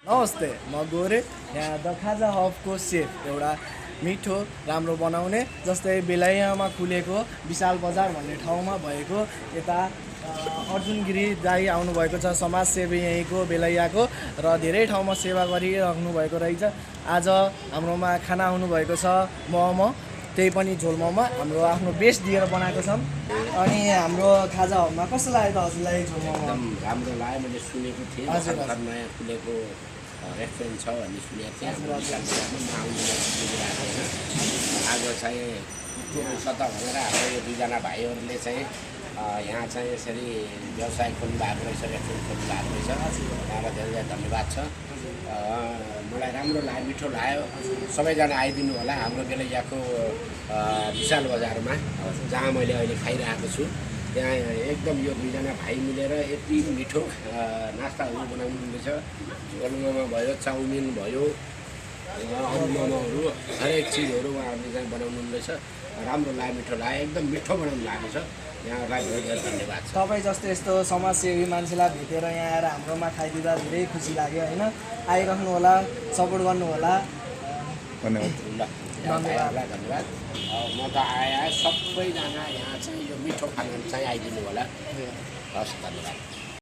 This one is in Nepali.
नमस्ते, म गोरे यहाँ द खाजा हबको सेफ एउटा मिठो राम्रो बनाउने जस्तै बेलायमा खुलेको विशाल बजार भन्ने ठाउँमा भएको यता अर्जुन गिरी दाई आउनुभएको छ समाजसेवी यहीँको बेलैयाको र धेरै ठाउँमा सेवा गरिराख्नु भएको रहेछ। आज हाम्रोमा खाना आउनुभएको छ मोमो, त्यही पनि झोल मोमो हाम्रो आफ्नो बेस्ट दिएर बनाएको छौँ। अनि हाम्रो खाजा हबमा कस्तो लाग्यो त हजुरलाई झोल मोमो? एकदम राम्रो लाग्यो। मैले सुनेको थिएँ हजुर, भर्खर नयाँ खुलेको रेस्टुरेन्ट छ भन्ने सुनेको थिएँ। आउनु लागिरहेको होइन। आज चाहिँ सत्ता भनेर हाम्रो यो दुईजना भाइहरूले चाहिँ यहाँ चाहिँ यसरी व्यवसाय खोल्नु भएको रहेछ, रेस्टुरेन्ट खोल्नु भएको रहेछ। उहाँलाई धेरै धेरै धन्यवाद छ। मलाई राम्रो लाग्यो, मिठो लाग्यो। सबैजना आइदिनु होला हाम्रो बेलैयाको विशाल बजारमा, जहाँ मैले अहिले खाइरहेको छु। त्यहाँ एकदम यो दुईजना भाइ मिलेर यति मिठो नास्ताहरू बनाउनु हुँदैछ। झोल मोमो भयो, चाउमिन भयो, अरू मोमोहरू हरेक चिजहरू उहाँहरूले चाहिँ बनाउनु हुँदैछ। राम्रो लाग्यो, मिठो लाग्यो, एकदम मिठो बनाउनु भएको छ। यहाँलाई धेरै धेरै धन्यवाद छ। तपाईँ जस्तो यस्तो समाजसेवी मान्छेलाई भेटेर यहाँ आएर हाम्रोमा खाइदिँदा धेरै खुसी लाग्यो होइन। आइराख्नु होला, सपोर्ट गर्नु होला। भाइहरूलाई धन्यवाद। म त आए सबैजना यहाँ चाहिँ यो मिठो खाना चाहिँ आइदिनु होला। हस्, धन्यवाद।